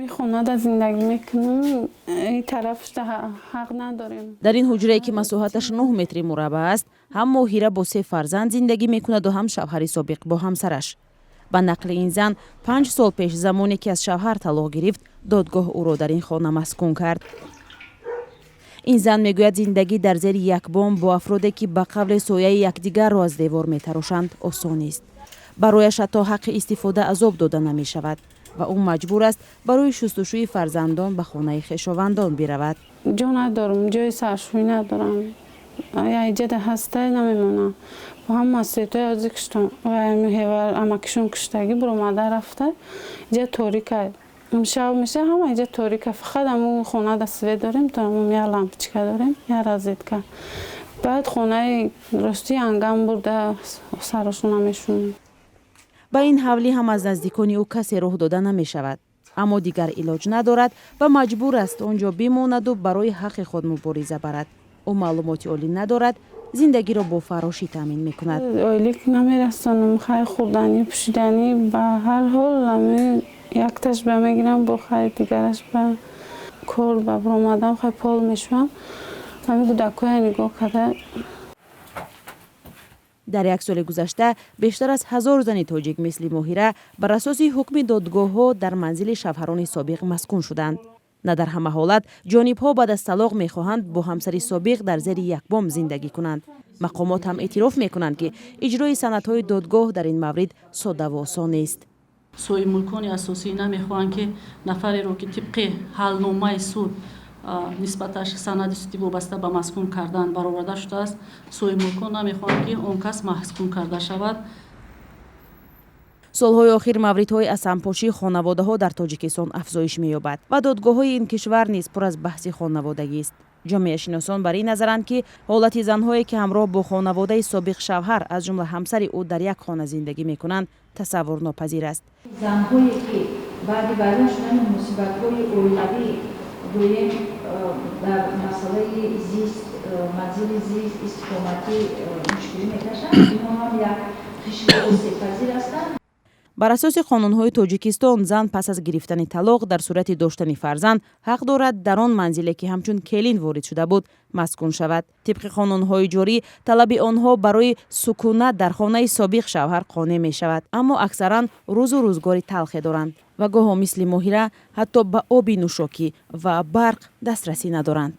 Хонада зиндагӣ мекунам, ин тараф ҳақ надорем. Дар ин ҳуҷрае, ки масоҳаташ 9 метри мураббаъ аст, ҳам Моҳира бо се фарзанд зиндагӣ мекунаду, ҳам шавҳари собиқ бо ҳамсараш. Ба нақли ин зан, 5 сол пеш, замоне ки аз шавҳар талоқ гирифт, додгоҳ ӯро дар ин хона маскун кард. Ин зан мегӯяд, зиндагӣ дар зери як бом бо афроде, ки ба қавле сояи якдигарро аз девор метарошанд, осон нест. Барояш ҳатто ҳаққи истифода аз об дода намешавад ва ӯ маҷбур аст барои шустушӯи фарзандон ба хонаи хешовандон биравад. Ҷо надорам, ҷои саршӯӣ надорам. Иҷада ҳаста, намемонам. Бо ҳама светои ҳозир амакишон куштагӣ буромада рафта, иҷа торика. Шаб меша, ҳама иҷа торика. Фақат ҳамун хонада свет дорем, то ҳамун як лампочка дорем, як розетка. Баъд хонаи рости ангам бурда сарошона мешунем. Ба ин ҳавлӣ ҳам аз наздикони ӯ касе роҳ дода намешавад, аммо дигар илоҷ надорад ва маҷбур аст он ҷо бимонаду барои ҳаққи худ мубориза барад. Ӯ маълумоти олӣ надорад, зиндагиро бо фаррошӣ таъмин мекунад. Ойлик намерасонам, хай, хӯрданӣ, пӯшиданӣ, ба ҳар ҳол якташ ба мегирам, бо хай дигараш ба кор ба баромадам, хай, пол мешавам, ҳамин кӯдакҳоя нигоҳ карда. Дар як соли гузашта бештар аз 1000 зани тоҷик мисли Моҳира бар асоси ҳукми додгоҳҳо дар манзили шавҳарони собиқ маскун шуданд. На дар ҳама ҳолат ҷонибҳо баъд аз талоқ мехоҳанд бо ҳамсари собиқ дар зери як бом зиндагӣ кунанд. Мақомот ҳам эътироф мекунанд, ки иҷрои санадҳои додгоҳ дар ин маврид соддаву осон нест. Соҳибмулкони асосӣ намехоҳанд, ки нафареро, ки тибқи ҳалномаи суд нисбаташ санади судӣ вобаста ба маскун кардан бароварда шудааст, соҳибмулкон намехоҳанд, ки он кас маскун карда шавад. Солҳои охир мавридҳои аз ҳампошии хонаводаҳо дар Тоҷикистон афзоиш меёбад ва додгоҳҳои ин кишвар низ пур аз баҳси хонаводагист. Ҷомеашиносон бар ин назаранд, ки ҳолати занҳое, ки ҳамроҳ бо хонаводаи собиқ шавҳар, аз ҷумла ҳамсари ӯ, дар як хона зиндагӣ мекунанд, тасаввурнопазир аст. Занҳое, ки баъди вайрон шудани муносибатҳои оилавӣ, гӯем, дар масъалаи зист, манзили зист, истиқоматӣ мушкилӣ мекашанд, инҳо ҳам як қишри осебпазир ҳастанд. Бар асоси қонунҳои Тоҷикистон, зан пас аз гирифтани талоқ, дар сурати доштани фарзанд, ҳақ дорад дар он манзиле, ки ҳамчун келин ворид шуда буд, маскун шавад. Тибқи қонунҳои ҷорӣ, талаби онҳо барои сукунат дар хонаи собиқ шавҳар қонеъ мешавад, аммо аксаран рӯзу рӯзгори талхе доранд ва гоҳо мисли Моҳира ҳатто ба оби нӯшокӣ ва барқ дастрасӣ надоранд.